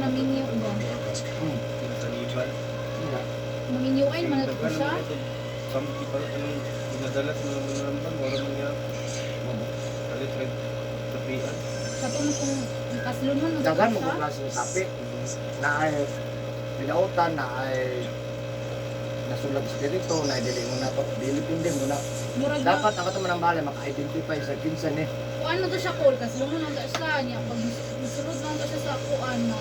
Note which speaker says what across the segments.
Speaker 1: naminyo ba?
Speaker 2: Saniban.
Speaker 3: Wala.
Speaker 1: Maminyo ay man na siya.
Speaker 2: Kampi pa anong ginadalas mo naman naman wala man niya
Speaker 3: Mabo.
Speaker 2: kalit red tapian.
Speaker 1: Katong kung kaslunhon mo
Speaker 3: Dagan mo
Speaker 1: siya.
Speaker 3: kung klase ng tapi na ay pinautan na ay nasulag espiritu na dili mo na to dili pindi mo na.
Speaker 1: Murag na
Speaker 3: Dapat ang katong manang balay maka-identify sa kinsa ni.
Speaker 1: Kuan mo to siya kol kaslunhon ang siya niya pag musulod man to siya sa kuan na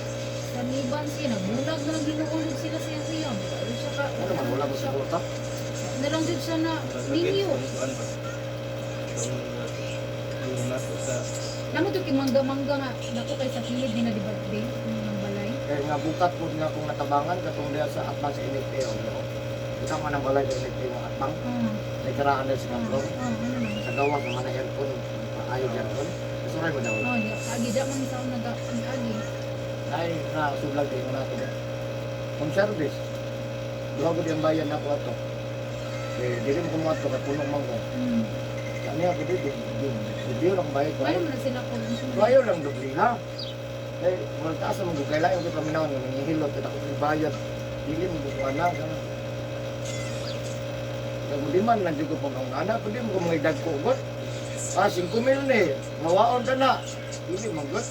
Speaker 1: saniban siya, nagbulag na lang ginuulog sila sa iyang siyam. Ano siya ka
Speaker 3: Ano man wala mo siguro ta.
Speaker 1: Nalang jud siya na minyo.
Speaker 2: Kuan ba? Yung nato sa
Speaker 1: Namo to kay mangga-mangga nga dako kay sa kilid ni na di birthday ng balay.
Speaker 3: Kaya nga bukat po nga kung natabangan katong diha sa atbang sa NFA o no. Kita man ang balay sa NFA nga atbang. May karaan dahil sa kaplong.
Speaker 1: Ano man.
Speaker 3: Sa gawas naman ang aircon, maayo aircon. Kasuray mo daw.
Speaker 1: Oh, ya agi da man sa naga agi.
Speaker 3: Ay, na sublag din mo nato. Home service. Duha ko ang bayan na ko ato. Eh, dili mo kumuha ato kay puno man ko. Ano ako di di di di lang bayad ko.
Speaker 1: Paano man na sila ko?
Speaker 3: Bayo lang doble ha. Eh, wala taas mo kay lain ko paminaw nga nangihilot kay ako kay bayad. Dili mo kuha na ganun. Kaya di man lang jud ko pag ang anak, kundi mo ko mga dagko god. Ah, 5 mil ni. Mawaon ta na. Dili man god.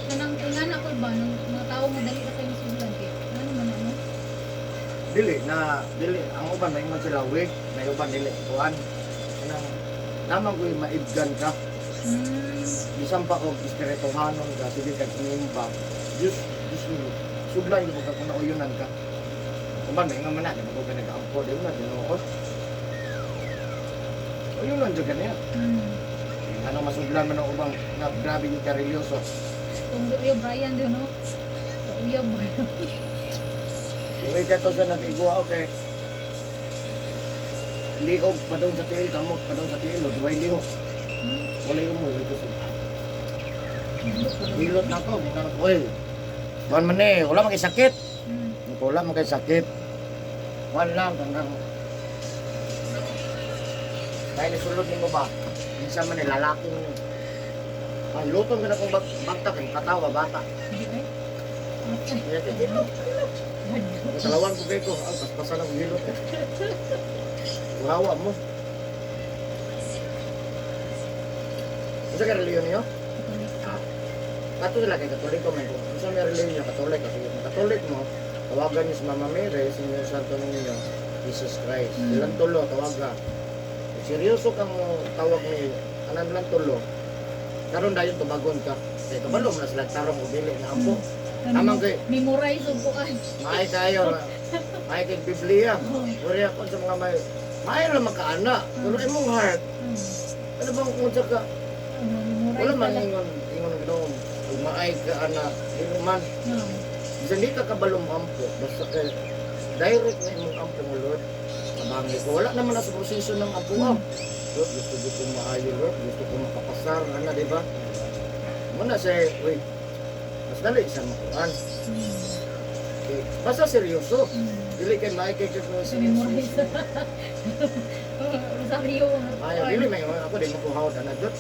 Speaker 1: Kanang ingana ko ba nang mga tao madali ra kayo suglan kay ano man ano?
Speaker 3: Dili na dili ang uban maingon sila wig, may uban dili kuan. Kanang naman ko'y maibgan ka. Bisan pa og espirituhanon ka, sige kag nimba. Diyos, Diyos mo. Sudlan mo ka kung nauyunan ka. Uban maingon man na, di ba ko nag-ampo, di ba tinuod. Uyunan jud ka niya. Ano masudlan man ang ubang nga grabe yung karelyoso.
Speaker 1: Kung uyo Brian do no. Uyo Brian.
Speaker 3: Yung ikato sa nag-igwa, okay. Liog pa doon sa tiil, kamot pa doon sa tiil, o duway lihok. Wala yung mo, ito sa hilot na ko, ginanap ko, oy. Buwan man eh, wala man kay sakit. Wala man kay sakit. Wala lang, hanggang dahil isulod nimo ba? Minsan man eh, lalaki man eh. Ang lutong ka na kung bagta, kay katawa, bata.
Speaker 1: Di ay.
Speaker 3: Kaya kay hilot. Kasalawan ko kayo ko, ah, paspasan ang hilot eh. Urawa mo. Unsa ka reliyon niyo? Kato sila kay Katoliko man ko. Unsa may reliyon niyo? Katolik kasi kung Katolik mo, tawagan niyo si Mama Mary, si Inyo Santo Niño, Jesus Christ. Silang tulo tawaga. Kung seryoso kang mo tawag ni anan lang tulo. Karon dayon tubagon ka. Kay kabalo mo na sila tarong og dili na ampo. Tamang kay
Speaker 1: Memorize og kuan.
Speaker 3: maay kayo. Maay kay Biblia. Uri ako sa mga may maay lang makaana. Pero imong heart, ano bang kung sa ka
Speaker 1: Ano, memorize
Speaker 3: wala man
Speaker 1: pala.
Speaker 3: ingon ingon ang Ginoo. Kung maay ka ana, ingon man. Bisan di ka kabalo mo ampo, basta kay direct na imong ampo mo, Lord. Tabangay ko. Wala naman na sa proseso ng ampo ah. Lord, gusto ko kong maayo, Lord. Gusto ko makapasar, ana, di ba? Muna siya, uy, mas dali siya makuan. Okay. Basta seryoso. Dili kay maay kay kay
Speaker 1: Memorize. Rosario.
Speaker 3: Maayo, dili may ako di mo kuhaw ana jud.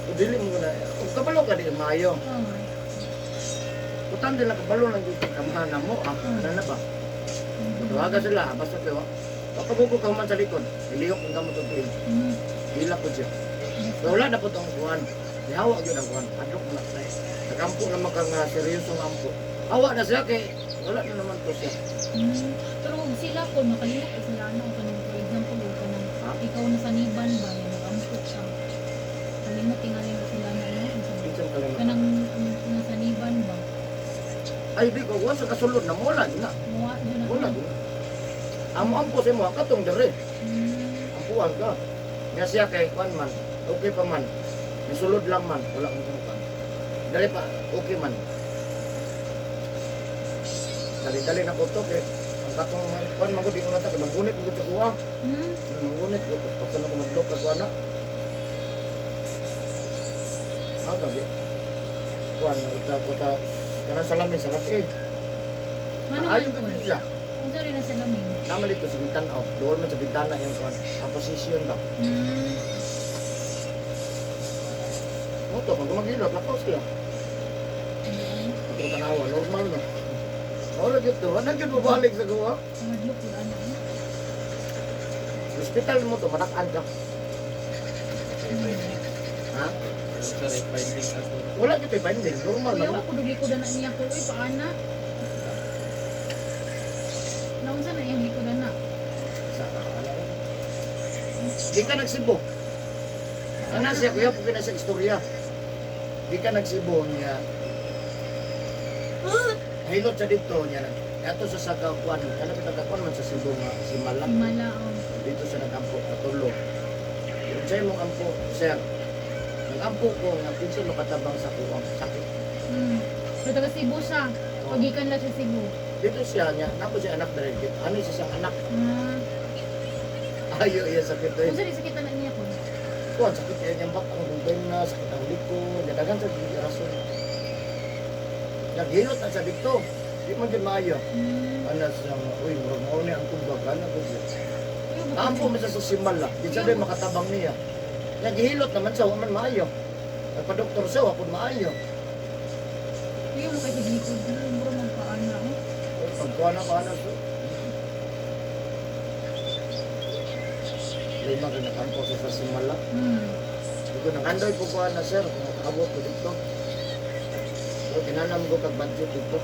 Speaker 3: Kung dili mo na, kung kabalo ka di maayo. Utan din lang kabalo lang jud kay kamahana mo, ah, ano na ba? Tawagan sila, basta kayo. Kapag ko man sa likod, ilihok ang gamot og tuig. Hila ko siya. Pero wala na po itong kuwan. Nihawa yun ang kuwan. Adlok na. Nakampo naman ka nga seryosong ampo. Hawa na siya kay wala na naman to siya.
Speaker 1: Pero kung sila ko makalimot ko sila ano kanang for example yung kanang
Speaker 3: Ha?
Speaker 1: ikaw na saniban ba yung nagampo ka. Kalimot tingali mo sila na ano.
Speaker 3: Minsan kalimot.
Speaker 1: Kanang nasaniban ba?
Speaker 3: Ay di ko kuwan sa kasulod na wala yun na.
Speaker 1: Muwa yun na.
Speaker 3: Wala yun na. Amo ampo sa imo katong dere. Ampuan ka. Nga siya kay kuwan man. Okay pa man. Misulod lang man. Wala akong kuwan. Dali pa, okay man. Dali-dali na ko to kay ang katong kuwan man ko di ko na ta kay manggunit ko sa kuha. Mangunit ko, pagka na kumadlok ka kuha na. Ah, gabi. Kuha na, uta, uta. Kanang salamin sa eh.
Speaker 1: Ano
Speaker 3: Ayaw
Speaker 1: man
Speaker 3: ko
Speaker 1: ko?
Speaker 3: din siya.
Speaker 1: Unsa rin na salamin?
Speaker 3: Naman dito sa bintana, oh. Doon man sa bintana yung kuha. Ang position ba? Mo to, pag gumagilot, lakaw sila. Ito ka na. Tanawa, normal na. Wala gito, wala gito mabalik sa gawa.
Speaker 1: Madlok pud ana.
Speaker 3: Hospital mo to, matakaan ka. Ha?
Speaker 2: Sa finding ato.
Speaker 3: Wala gito binding, normal
Speaker 1: Kuya
Speaker 3: man na.
Speaker 1: ko kuno likodan na niya ko uy paana. Naunsa na iyang likodan na?
Speaker 3: Sa ano? Di ka nagsibo. Ana siya, kuya, kung na sa istorya. Di ka nagsibo niya. Hilot sa dito niya. Ato sa Sagapuan, ano kita kakuan man sa Cebu nga si Malak.
Speaker 1: Himala oh.
Speaker 3: Dito siya nagampo katulog. Yung siya mong ampo, sir. Nag-ampo ko nga kinsa makatabang sa kuwang sakit.
Speaker 1: So taga Cebu siya.
Speaker 3: Oh.
Speaker 1: Pagikan lang siya Cebu.
Speaker 3: Dito siya niya, napo siya anak dere. Ano siya siyang anak?
Speaker 1: Ah.
Speaker 3: Ayo iya sakit eh.
Speaker 1: Unsa ni sakit na niya ko?
Speaker 3: Kuan sakit kaya niyang bak ang dugay na sakit ang likod, dadagan sa rason. Naghilot na sa dito. Di man din maayo. Ana siya nga, uy, murag mao ni ang tubag ana ko siya.
Speaker 1: Kuya,
Speaker 3: Ampo man siya sa simala, di siya din makatabang niya. Naghilot naman siya, wa man maayo. Nagpa-doktor siya, wa pud maayo.
Speaker 1: Kuya mo kay likod. Mura man paana oh.
Speaker 3: Uy, pagkuha na ko ano so. Lima ka nakampo siya sa simala. Dito nang andoy ko kuha na sir, kung makaabot ko dito. So, kinanam ko kag budget dito.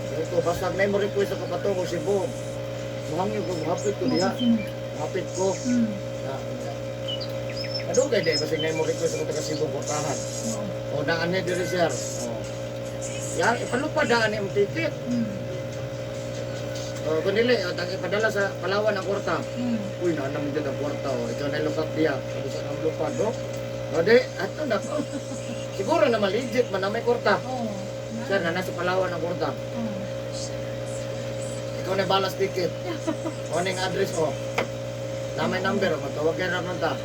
Speaker 3: Dito, basta may mo request ako patungo Cebu. Muhangyo ko, muhapit ko diha. Muhapit ko. Na, na. Adugay dahil kasi may mo request ako taga Cebu portahan.
Speaker 1: Oo.
Speaker 3: O daan niya diri sir. O. Yan, ipalupad daan niya ang ticket. O, kung dili, o, tag ipadala sa Palawan ang kwarta. Uy, naan naman dyan ang kwarta. O, ikaw na lupad diya. Sabi sa ang lupad, o. O, di, ato na. O. Siguro na legit man na may kwarta.
Speaker 1: Oo.
Speaker 3: Sir, na nasa Palawan ang kwarta.
Speaker 1: Oo.
Speaker 3: Ikaw na balas ticket. O, ning address, o. Na may number, o. Magtawag kayo naman ta.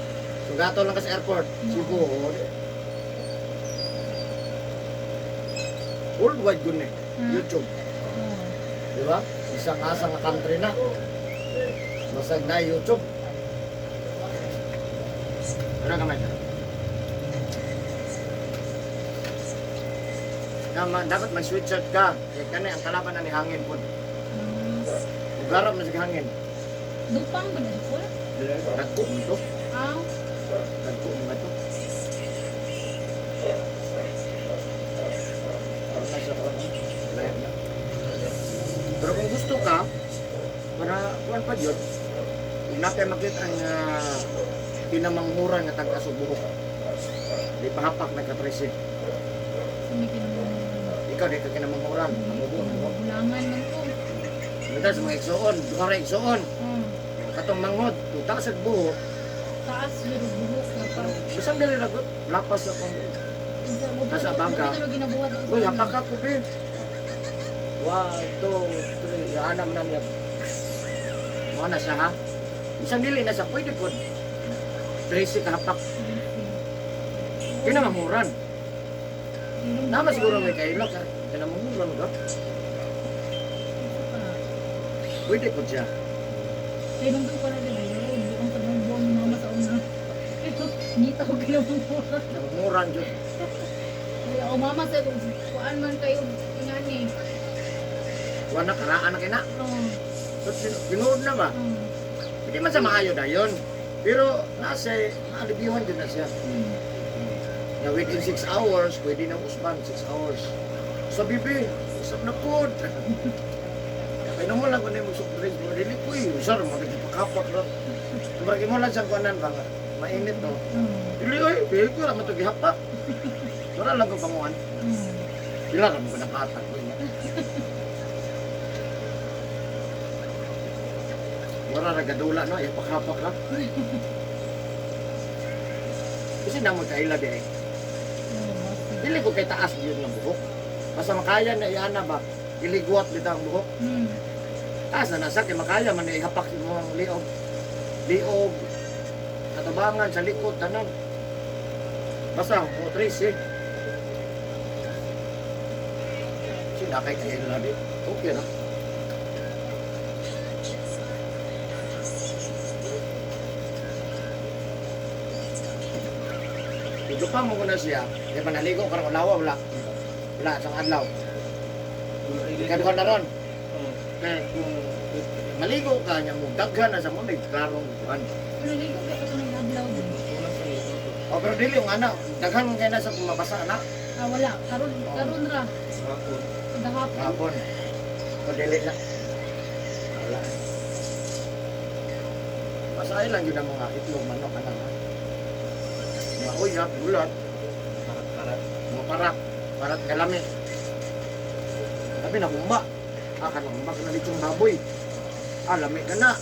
Speaker 3: Sugato lang ka sa airport. Cebu, o. Di. Worldwide yun eh. YouTube.
Speaker 1: Oo.
Speaker 3: Di ba? Isang asa nga country na. Basag na YouTube. Ano kamay? Tama, dapat mag-sweatshirt ka. Kaya kani ang kalaban na ni hangin po. Ugarap na sa hangin.
Speaker 1: Dupang ba na ko?
Speaker 3: Nagko mo to.
Speaker 1: Ah.
Speaker 3: Nagko mo to. Ano na siya, ano? Layan na. Pero kung gusto ka, para kuan pa yun, kung natin makita ang pinamanghuran nga tag-as og buhok. Di pahapak nagka-13.
Speaker 1: Sa may kinamanghuran.
Speaker 3: Ikaw di ka kinamanghuran, namubo ang buhok.
Speaker 1: Bulangan man ko.
Speaker 3: Bitaw sa mga igsuon, duha ra igsuon. Katong manghod, tuta sa buhok.
Speaker 1: Taas pero buhok na pa.
Speaker 3: Bisan dili ra gud, lapas akong. Nasa bangka. Uy, hapak ka ko bin. 1, 2, 3, yaanam na niya. Mo na siya ha. Bisan dili na siya pwede pod. 13 ka hapak. Kinamanghuran. Tama siguro may kailok. Kinamanghuran ka. Pwede po siya.
Speaker 1: Kaya nung ko na din ayo, hindi ang tanong buwang mama sa una. Pero ngita ko kinamanghuran.
Speaker 3: Kinamanghuran jud.
Speaker 1: Kaya o mama sa kuan man kayo ingani.
Speaker 3: Wala karaan na kina.
Speaker 1: Oo.
Speaker 3: So, pinuod na ba?
Speaker 1: Oo.
Speaker 3: Hindi man sa maayo dayon. Pero nasa maalibihan din na siya. Na within 6 hours, pwede na usban 6 hours. Sa bibi, usap na pod. Kaya mo lang kung mo soft drink mo, dili ko eh. Sir, magkipakapak ra. Murag mo lang sa kuanan ba nga, mainit no. Dili oy, dili ko ra man to gihapak. Wala lang kong panguan. Pila ra mo ko nakatag ko niya. Wala ra gadula no, ipahapak ra. Kasi na mo kaila di ay. Dili ko kay taas yun ng buhok. Basta makaya na iana ba, iligwat bitaw ang buhok. Taas na nasa kay makaya man ihapak mo ang liog. Liog katabangan sa likod tanan. Basta mo trace eh. Sina kay kaila di. Okay na. Idupang mo ko na siya, di ba naligo karong ulawa wala. Wala sa adlaw. Ikaduha na ron.
Speaker 2: Oo.
Speaker 3: Kaya kung maligo ka niya mo, daghan na sa mo, klarong kuan.
Speaker 1: Pero ligo kay ito ng adlaw din.
Speaker 2: Unang sa ito.
Speaker 3: O pero dili yung ana, daghan man kay na sa mabasa na
Speaker 1: Ah, wala. Karon karon ra.
Speaker 2: Hapon.
Speaker 1: Dahapon.
Speaker 3: hapon. O dili na. Wala. Masaya lang yun ang mga itlog manok ana. Ha? Mga uyap, ulat,
Speaker 2: Karat-karat.
Speaker 3: mga parak, parat kalami. Sabi na humba. Ah, kanang humba ka na dito baboy. Ah, lami ka na.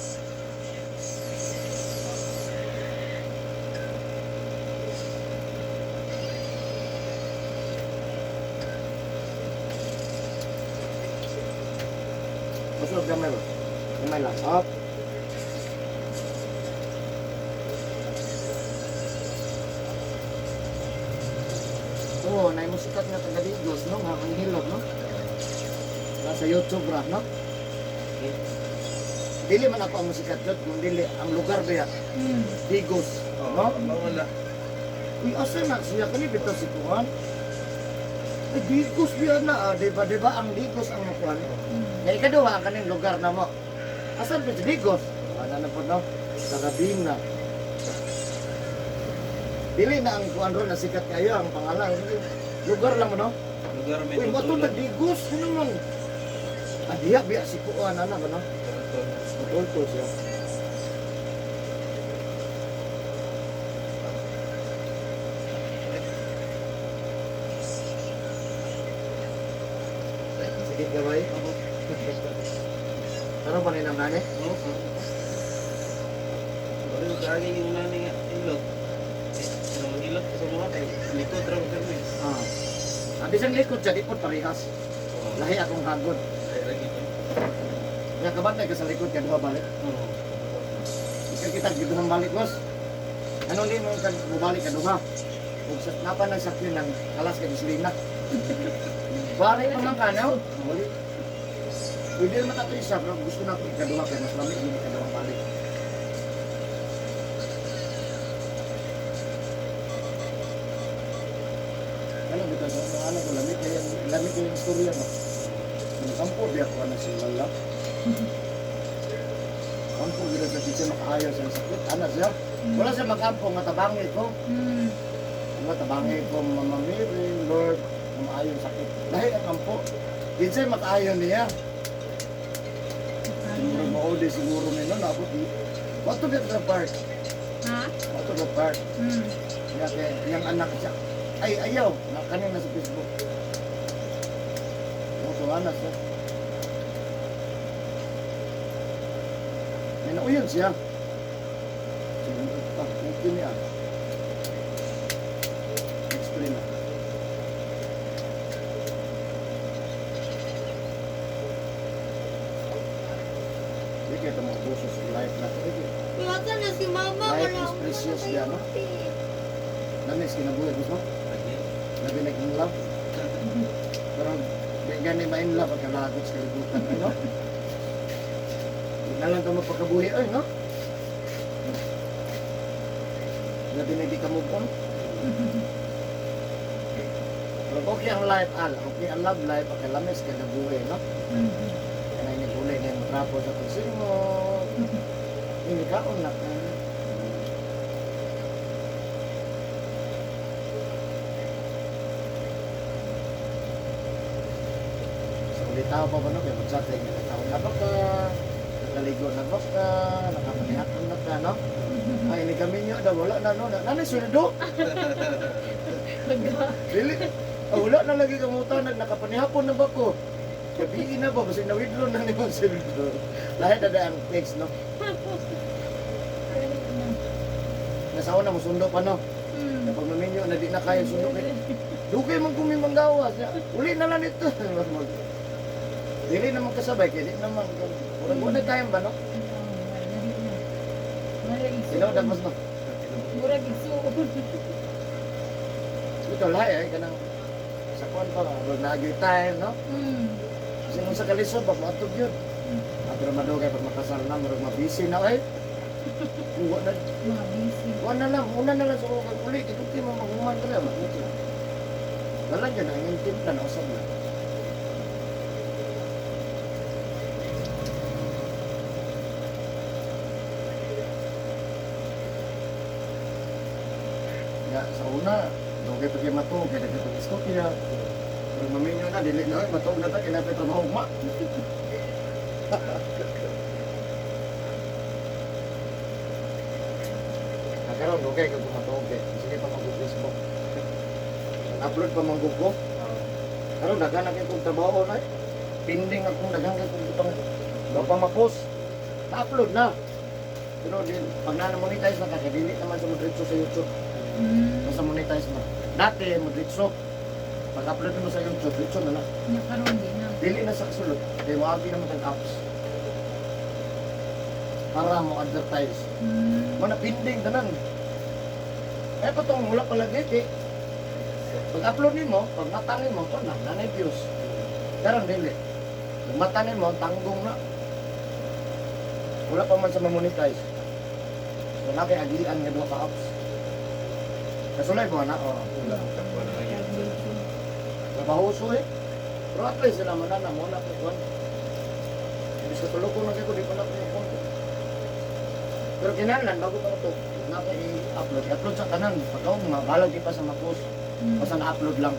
Speaker 3: Masarap gamay ba? Gamay lang. Up. Oo, na mo sikat nga taga Digos, no? Nga ang hilot, no? Nasa YouTube ra, no? Dili man ako ang musikat yun, kung dili ang lugar ba Digos,
Speaker 2: Oo.
Speaker 3: no?
Speaker 2: Wala.
Speaker 3: Uy, asa na siya kani bitaw si Kuan? Ay, Digos biya na, ah, di ba, di ba ang Digos ang nakuan? Nga ikaduha ang kaning lugar na mo. Asan pa si Digos? Wala na po, no? Sa Rabina. Dili na ang kuan ron, nasikat kayo ang pangalan. Lugar lang mo, no?
Speaker 2: Lugar may
Speaker 3: Uy, mo to nagdigos, ano man? Adiya, biya si Kuan, ano ba, no? Matultol siya. Sige, gaway. Ano ba ni nani?
Speaker 2: Oo. Pero kaagi yung nani nga ilot. Eh, nang ilot sa mga kay likod ra kami.
Speaker 3: Ah. Ang bisang likod siya, di po parehas. Lahi akong hagod.
Speaker 2: Ay lagi to.
Speaker 3: Nga kabantay ka sa likod, kaduha balik.
Speaker 2: Oo.
Speaker 3: Ikaw kita, giduhang balik, boss. Ano hindi mo ka bumalik kaduha? Kung sa napa ng sakyo ng kalas ka gasolina. Balik pa man ka, no? Muli. Pwede naman ato isa, pero gusto na ako ikaduha kaya mas lamig yung ikaduhang balik. Ano ba ito? Ano ko, lamig kaya, lamig kaya yung istorya ba? Kampo, biya ko na si Lala. Kampo, gila sa teacher, makaayaw sa sakit. Ano siya? Wala siya makampo, nga tabangi ko. Nga tabangi ko, Mama Mary, Lord, nga maayo ang sakit. Dahil ang kampo, di siya makaayo niya. Siguro mauli, siguro nino, naabot di. Wato dito sa park.
Speaker 1: Ha?
Speaker 3: Wato sa park. Kaya kaya, yung anak siya. Ay, ayaw. Na, kanina sa Facebook. Wato, anak siya. May nauyon siya. Sige, ah, okay niya. Explain na. Hindi kayo ito maubuso sa life na ito.
Speaker 4: Iwasan na si mama.
Speaker 3: Life
Speaker 4: Wala
Speaker 3: is precious,
Speaker 4: wala
Speaker 3: di ano? Namis, kinabuhi. Gusto mo?
Speaker 2: Lagi.
Speaker 3: Labi na in love. Pero di gani ma-in love ang kalagot sa kalibutan. Ano? Di na lang ito mapagkabuhi. Ay, no? Labi na di ka move on. Pero okay ang life, al. Okay ang love life. Okay, lamis kinabuhi, no? Kaya na uli na yung trapo sa pagsingot. Hindi ka na ka. Sa ulitaw pa ba no? Kaya magsatay nga nataon na ba ka? Nakaligo na ba ka? Nakapanihapon na ka, no? Ay, ni kami nyo daw, wala na, no? Nanay, sundo! Dili. Ah, wala na lagi kamutan, nakapanihapon na ba ko? Gabi na ba? Basta nawidlo na ni Ma'am Sildo. Lahat na ang text, no? Nasa una, musundo pa, no? Kapag maminyo na di na kaya sundo kay. Dugay man kumimang gawas. Uli na lang ito. Dili naman kasabay, kaya di naman. Murag wala tayong ba, no? Sino mas no?
Speaker 1: Murag igsuon.
Speaker 3: Ito lahi ay kanang sa kuan pa, wag na time, no? Kasi nung sa kalisod, pag maatog yun. Ah, pero madugay pag makasal na, murag mabisi na, ay. Wa na,
Speaker 1: Mga busy.
Speaker 3: wa na lang, una na lang sa kung uli, ito kayo mamahuman ka na, mabuti. Wala dyan, ang yung timpla na usab na. Nga sa una, dugay pa kay matuog, kay dagay pag istorya. Pero maminyo na, dili na, oy, matuog na ta, kay napay trabaho ma. Karon dugay ka matuog kay sige pa mag Facebook. Upload pa man ko. Karon daghan na kay kong trabaho na eh. Pending akong daghan kay kong butang. Wa pa ma-post. Na-upload na. Pero din, pag na-monetize na ka, kay dili naman sa modritso sa YouTube. Basta monetize na. Dati, modritso. Pag upload mo sa YouTube, diretso na na.
Speaker 1: Nya karon di na.
Speaker 3: Dili na sa kasulod. Kay moagi naman kag apps. Para mo advertise. Mana pending tanan. Eh patong wala pa lagi kay. Pag upload nimo, pag mata nimo, to na nanay views. Karon dili. Pag mata nimo, tanggong na. Wala pa man sa ma-monetize. So na kay agian nga duha ka apps. Kasulay mo na, oh.
Speaker 2: Wala ang takwa na lang YouTube.
Speaker 3: Trabahoso eh. Pero at least sila man na mo na ko kuan. Imbis ka tulog ko na kay ko di pa na ko yung konto. Pero kinahanglan bago pa ito na ko i-upload, i-upload sa tanan. Pag ako mga balag di pa sa ma-post, basta na-upload lang.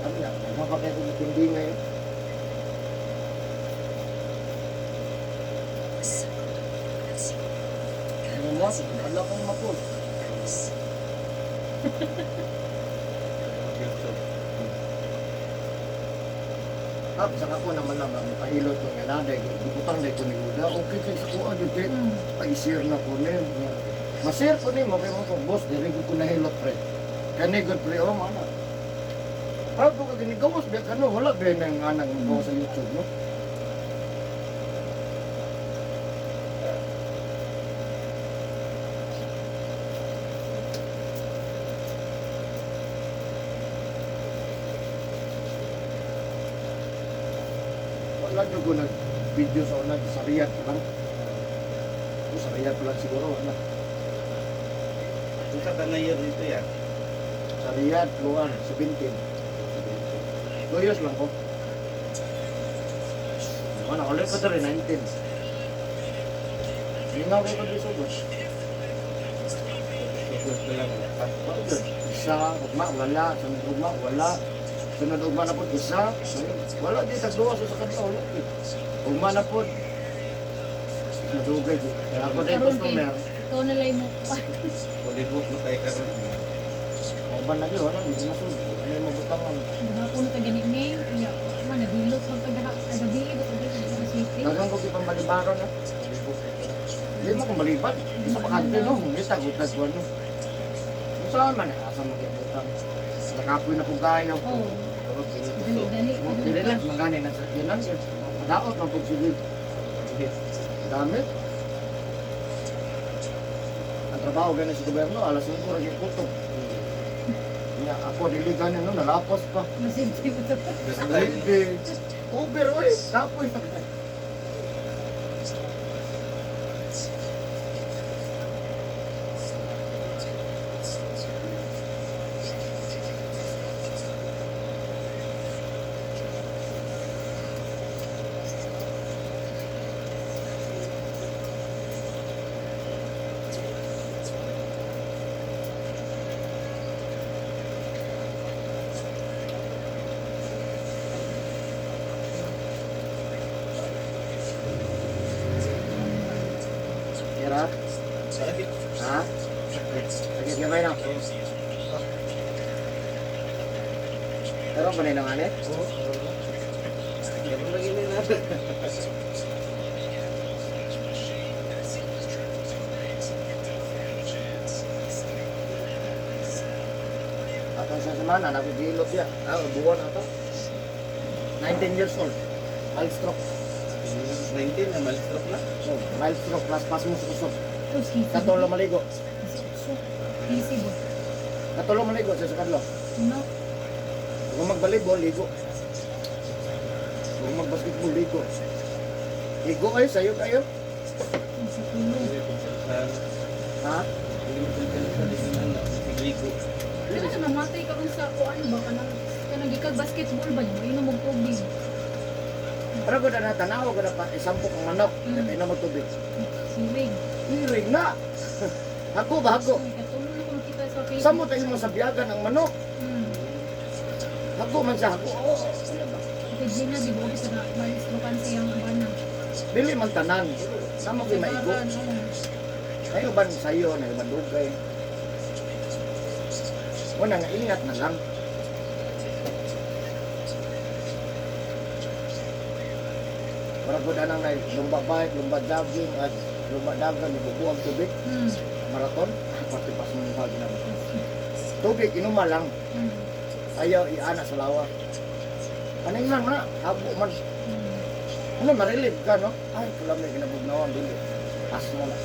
Speaker 3: Ano nga, ano pa kayo kung hindi ngayon? Ano mo, wala kong ma-post.
Speaker 2: YouTube.
Speaker 3: Ah, bisa ako naman lang, mapahilot ko nga na, dahil butang dahil ko ni Uda, okay kay sa kuha, dito, pa-share na ko niyo. Ma-share ko niyo, okay mo ko, boss, dili ko ko nahilot, pre. Kani good pre, oh, mana. Proud ko ka gini, gawas ba ka no, wala ba nang anang mo sa YouTube, no? Wala nyo ko nag-video sa una, sa Riyadh pa lang. O, sa Riyadh pa lang siguro, wala.
Speaker 2: Unsa ka na year dito ya?
Speaker 3: Sa Riyadh, Luan, 17. 2 years lang ko. Wala, ulit ko ito rin, 19. Lingaw ko dito sa boss.
Speaker 2: Sugod pa lang wala pa.
Speaker 3: Isa, ugma, wala. Sunod ugma, wala. Sunod ugma na po, isa. Wala, di, tagduwa sa kanila, wala. Di. Ugma na po. Nadugay, di. Kaya ako din
Speaker 1: Karon kay
Speaker 3: customer.
Speaker 1: ikaw na lay mo.
Speaker 2: Palibot mo tayo karon.
Speaker 3: Uban na yun, wala, hindi na sunod. Ano yung mabutangan?
Speaker 1: Gahapon na ta gani ni. Nya man naghilot man ta gaha gabi ba ta sa city.
Speaker 3: Dagang ko kipambalibaron na.
Speaker 2: Palibot ka.
Speaker 3: Hindi mo kung malibat. Isa pa kante, no? Ngita, gutag ko, no? Saan man, asa mo kibutang? Nakapoy na kong kayo.
Speaker 1: Oh,
Speaker 2: Pero
Speaker 1: dali
Speaker 2: pinutuso.
Speaker 1: dali.
Speaker 3: Dili lang, magani na sa kinan. Daot, mapagsigil. Damit. Ang trabaho gani sa gobyerno, alas 5 ra gyud kutob. Nya ako dili gani no, nalapos pa.
Speaker 1: Masimti mo to.
Speaker 3: Hindi. Uber oy, kapoy. Kira?
Speaker 2: Sakit.
Speaker 3: Ha? Sakit gamay na. Pero ba na nga
Speaker 2: Oo, karon na. Karon lagi ni na.
Speaker 3: Atong sa semana, nagigilot siya. Ah, buwan ato. 19 years old. Mild stroke.
Speaker 2: 19 na mal stroke na.
Speaker 3: Oh, mild stroke plus pasmo sa kusog.
Speaker 1: Oh, sisi.
Speaker 3: Katulo maligo.
Speaker 1: Sisi ba?
Speaker 3: Katulo maligo siya sa kadlo.
Speaker 1: No.
Speaker 3: Kung magbalibol, ligo. Kung magbasketball, ligo. Ligo kayo, sayo kayo.
Speaker 1: Sa tulog.
Speaker 2: Dili ko sa
Speaker 3: Ha?
Speaker 2: dili ko sa dili na na sigligo.
Speaker 1: Kaya na namatay ka sa kuan ba kanang kanang gikag basketball ba niyo inom og tubig.
Speaker 3: Pero kung na tanaw ko na pa, isampok ang manok. Kaya na magtubig.
Speaker 1: Sirig.
Speaker 3: Hirig na! Hago ba, hago?
Speaker 1: Ay, katulo
Speaker 3: Samot ay mo sa biyagan ang manok. Hago man siya, hago. Oo, ano ba?
Speaker 1: Ate Gina, di ba sa na maislokan siyang bana.
Speaker 3: Dili man tanan. Sama ko'y maigo.
Speaker 1: Sagaran, oo.
Speaker 3: Ay uban sayo, na uban dugay. Wala nga ingat na lang. Wala ko anang na lumba bike, lumba jogging, at lumba dagan, ibubo ang tubig, marathon, pati pas mong hagi na. Tubig, inuma lang. Ayaw iana sa lawa. Anong lang na, habo man. Ano, marilib ka, no? Ay, kulam na ginabugnawan, dili. Pas mo na.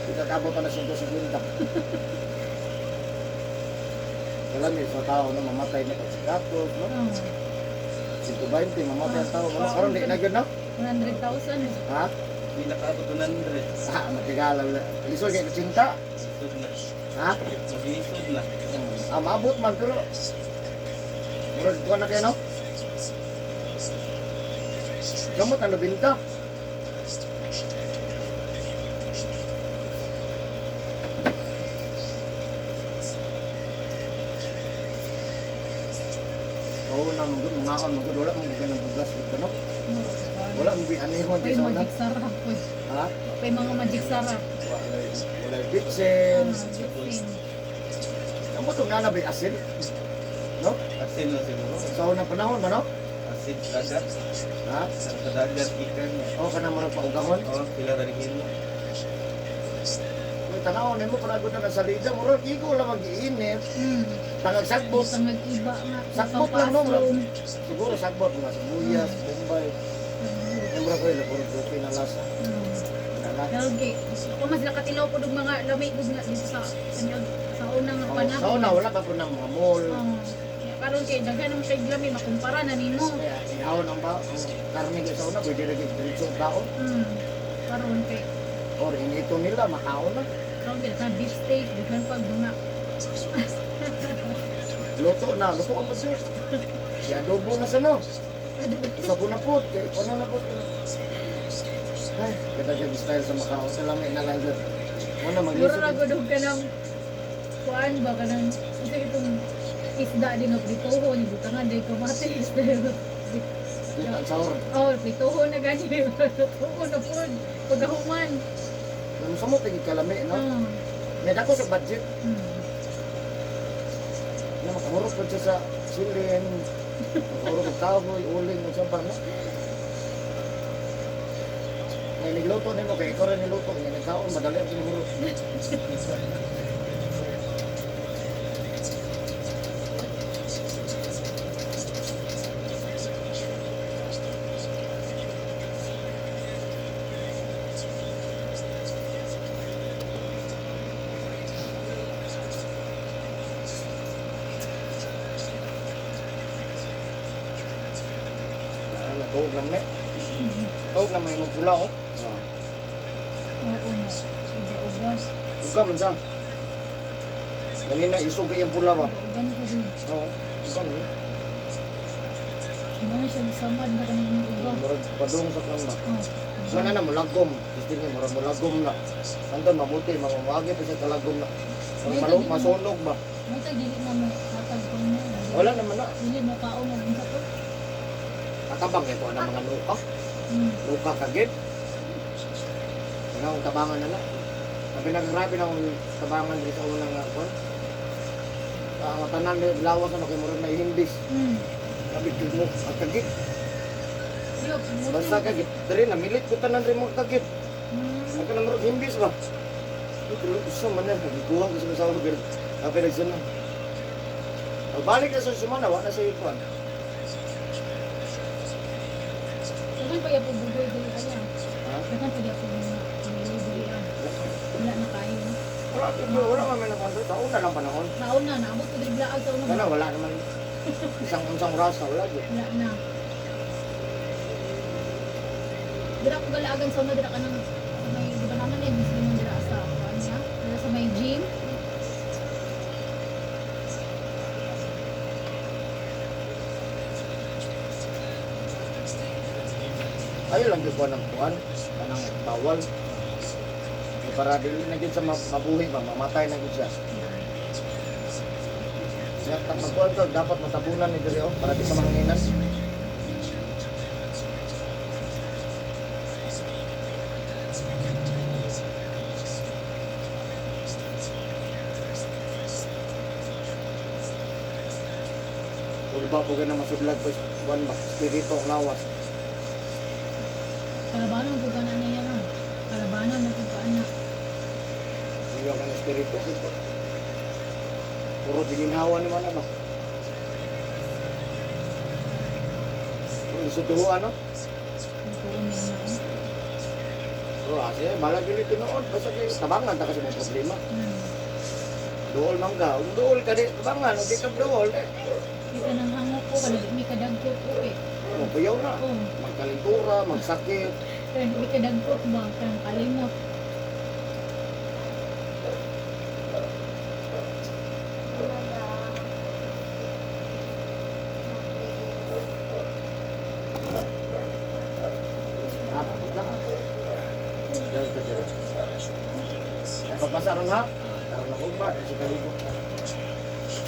Speaker 3: Ikakabot na 150. Alam niyo, sa tao na mamatay na pag sigatos, no?
Speaker 1: Oo.
Speaker 3: 120, mamatay ang tao. Ano, karon di na gyud, no?
Speaker 1: 100,000.
Speaker 3: Ha?
Speaker 2: Hindi nakaabot 100.
Speaker 3: Ah, matigala. Lisod kay kusinta.
Speaker 2: Lisod na.
Speaker 3: Ha?
Speaker 2: Maglisod na.
Speaker 3: Ah, maabot man, pero murag kuha na kayo, no? Gamot ang 90. Oo na, magod, mga on, magod, wala mong bigyan ng bugas, no? Wala mong bianihon
Speaker 1: Pay
Speaker 3: sa una.
Speaker 1: magic sarap. Uy.
Speaker 3: Ha?
Speaker 1: Pay mga magic sarap.
Speaker 3: Wala bitsin.
Speaker 1: Bitsin.
Speaker 3: Gamot ang nanabay asin. No?
Speaker 2: Asin na siguro.
Speaker 3: Sa unang panahon, ba no?
Speaker 2: Asin dagat.
Speaker 3: Ha?
Speaker 2: Sa dagat ikan.
Speaker 3: O, kanang murag paugahon.
Speaker 2: Oo, sila rin mo.
Speaker 3: Kung tanawon nimo panagod na sa salida, murag igo lang mag-iinit. Tangag sagbot.
Speaker 1: Basta mag-iba nga.
Speaker 3: Sagbot lang, no? Siguro sagbot mga sibuyas, bombay. Ay murag ko murag okay na lasa. Nala.
Speaker 1: Lagi. Kung mas nakatilaw po ng mga lamig ug nga dito sa sa unang nga
Speaker 3: Oh,
Speaker 1: panahon.
Speaker 3: sa una wala pa po ng mga mall.
Speaker 1: Oo. Karon kay daghan naman kay lami makumpara na nimo.
Speaker 3: Kaya ihawon ang ba ang karne kay sa una pwede ra gyud diretso ang kaon
Speaker 1: Karon kay
Speaker 3: or inito nila makaon na.
Speaker 1: karon kay daghan beef steak, daghan pag mga
Speaker 3: Luto na, luto ang sir. Si adobo na sa no. Isa po na po, kay ano na po. Ay, kada siya style sa Macau. Sa lamay na lang dyan. Muna
Speaker 1: Mura
Speaker 3: maglisod.
Speaker 1: ra gud og kanang kuan ba kanang isa itong isda din og prituhon butangan day kamatis.
Speaker 3: Sweet and sour.
Speaker 1: Oh, prituhon na gani. Prituhon na pod. Pagkahuman.
Speaker 3: Nung samot tigil kalami, no?
Speaker 1: Oh.
Speaker 3: May dako sa budget. Na makahurot po siya sa silin. Makahurot og kahoy, uling, o sa ba, no? May nigluto nimo kay ikaw rin niluto, nga nagkaon madali ang sinihurot. Ah, natuog lang ne. Tuog lang may imong pula, oh. Ah.
Speaker 1: Oo na. Uga-uga.
Speaker 3: Uga man siya. Ganina isog kay iyang pula ba?
Speaker 1: Uga na ko din.
Speaker 3: Oo. Uga man.
Speaker 1: Ano na siya samad na kanang uga.
Speaker 3: Murag padung sa kan ba.
Speaker 1: Oh.
Speaker 3: Mana na mulagom. Gusto niya murag mulagom na. Anton mabuti mamawagi pa siya kalagom na. Murag malo masunog ba?
Speaker 1: May tag dili na mo hatag ko mo.
Speaker 3: Wala naman na.
Speaker 1: Dili mo kaon mo unsa to.
Speaker 3: Katabang kay ko na mga luka. Luka kagid. Ano ang tabangan na lang. Sabi na grabe na ang tabangan dito sa unang nga kon. Ang tanan ni lawas ano kay murag na himbis. Grabe jud mo at kagid.
Speaker 1: Yo, muto.
Speaker 3: Basta kagid diri na milit ko tanan rin mo kagid. Ako na murag himbis ba? Ito gusto man na nagikuha ko sa masawa pero kape nagsunod. Pagbalik na sa sumana, wala sa ikuan.
Speaker 1: Daghan pa yapon bugoy dili aya.
Speaker 3: Ha?
Speaker 1: Daghan pa yapon bugoy dili ah. Wala na kayo.
Speaker 3: Wala, wala man may nakontrol. Taon na lang panahon.
Speaker 1: Naon na, naabot ko diri blaag sa una.
Speaker 3: Wala, wala naman. Isang unsang rasa, wala gyud.
Speaker 1: Wala na. Dira ko galaagan sa una dira ka nang sa may di ba naman eh mismo dira sa kuan niya. Dira sa may gym.
Speaker 3: Ayaw lang gyud kuan ng kuan, kanang bawal. Para dili na gyud sa mabuhi ba, mamatay na gyud siya. Siya tak magkuan to, dapat matabunan ni diri oh, para di sa manginginan. Ulba po na masudlag po buwan ba, espiritu ang lawas.
Speaker 1: Kalabanan ko ka na niya na. Kalabanan na ko ka na.
Speaker 3: Iyo ang espiritu. Puro gininhawa naman na ba? Kung isuduhan, no?
Speaker 1: Ang niya na.
Speaker 3: Pero kasi, balag yun tinuod. Basta kay tabangan ta kasi may problema. Duol man ka. Kung duol ka di, tabangan. Kung di ka duol, eh.
Speaker 1: Di ka nang hangop ko, kada di mi kadagkot ko eh.
Speaker 3: Mapuyaw na.
Speaker 1: Oh,
Speaker 3: Magkalintura, magsakit.
Speaker 1: kada di mi kadagkot ba, kanang kalimot.
Speaker 3: Ah, tapos na. Diyan ka dyan. Ay, pagpasa ron ha. Karon na ba? Kasi kaligo.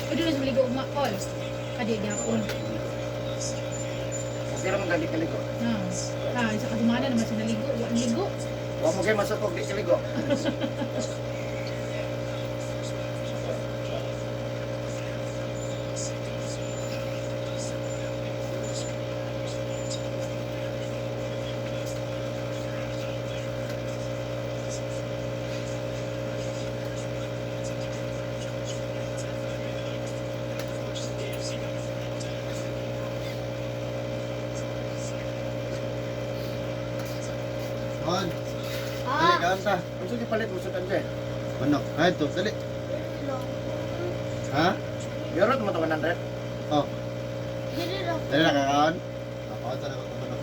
Speaker 1: Pwede na sa maligo ugma call. Kadi gyapon.
Speaker 3: Okay ra man ka di kaligo.
Speaker 1: Na. Ah, sa kasimana naman sa naligo, wa naligo.
Speaker 3: Wa mo kay masakog di kaligo.
Speaker 2: On. Dali,
Speaker 4: Ah!
Speaker 2: kaon ta.
Speaker 3: Unsa gipalit mo sa kanje?
Speaker 2: Manok. Ay, ito. Dali. Ha?
Speaker 3: Euro mo to 100.
Speaker 2: Oh.
Speaker 4: Dili ra.
Speaker 2: Dali na kakaon. Ako, talaga ko manok.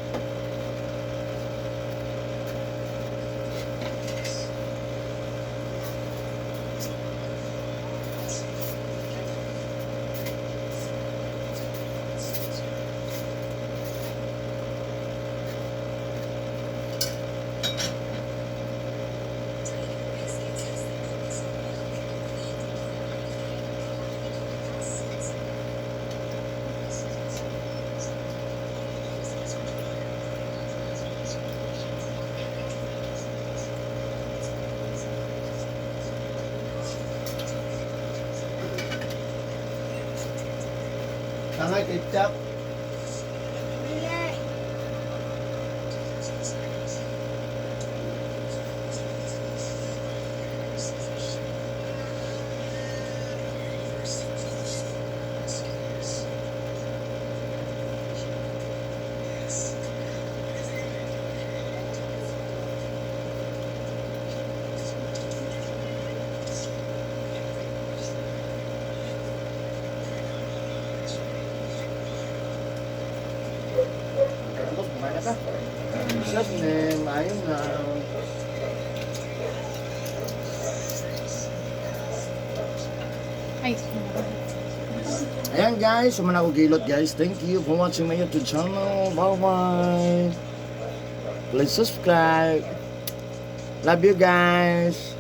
Speaker 2: Tangay, ketchup.
Speaker 4: Dili.
Speaker 3: Tapos kumain na ka. Jesus name, ayun na.
Speaker 1: Ay, wala.
Speaker 3: Ayan guys, sumana ko gilot guys. Thank you for watching my YouTube channel. Bye bye. Please subscribe. Love you guys.